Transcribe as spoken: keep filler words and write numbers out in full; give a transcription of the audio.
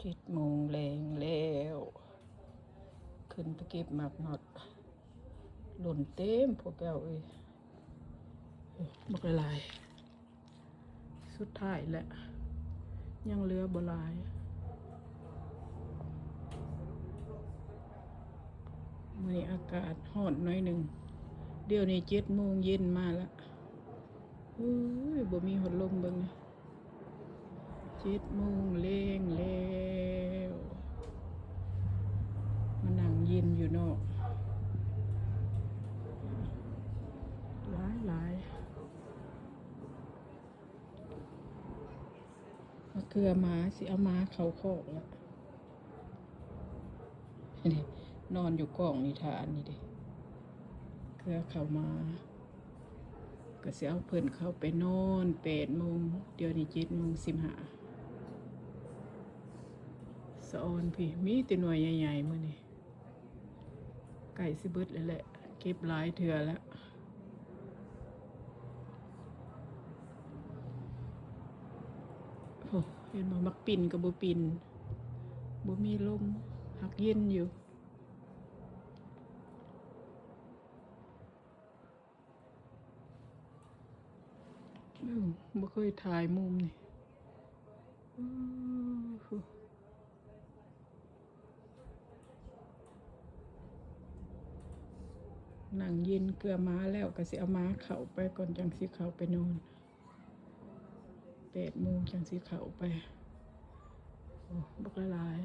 เจ็ดโมงแลงแล้ว ขึ้นไปเก็บหมากนอด หล่นเต็มพวกแก้วเอ้ย บักหลาย สุดท้ายแหละ ยังเหลือบ่หลาย มื้อนี้อากาศร้อนหน่อยหนึ่ง เดี๋ยวนี้เจ็ดโมงเย็นมาละ อุ้ย บ่มีฮอดลมเบิ่งนี่ เจ็ดโมงแลงแล้ว มานั่งเย็นอยู่นอก หลายหลาย มะเขือหมา สิเอาหมาเข้าคอกแล้ว นอนอยู่กองนี่ท่าอันนี้เด้ เขือเข้ามา ก็สิเอาเพิ่นเข้าไปนอนแปดโมง เดี๋ยวนี้เจ็ดโมงสิบห้า สะออนพี่ มีแต่หน่วยใหญ่ๆ มื้อนี้ ใกล้สิเบิดแล้วแหละ เก็บหลายเทื่อแล้ว โอ้ เห็นบ่ มักปิ่นก็บ่ปิ่น บ่มีลม หักเย็นอยู่ อืม บ่เคยถ่ายมุมนี่ อืม นั่งเย็นเกือหมาแล้วก็สิเอาหมาเข้าไปก่อน จังสิเข้าไปนอน แปดโมงจังสิเข้าไป โอ้ บักหลาย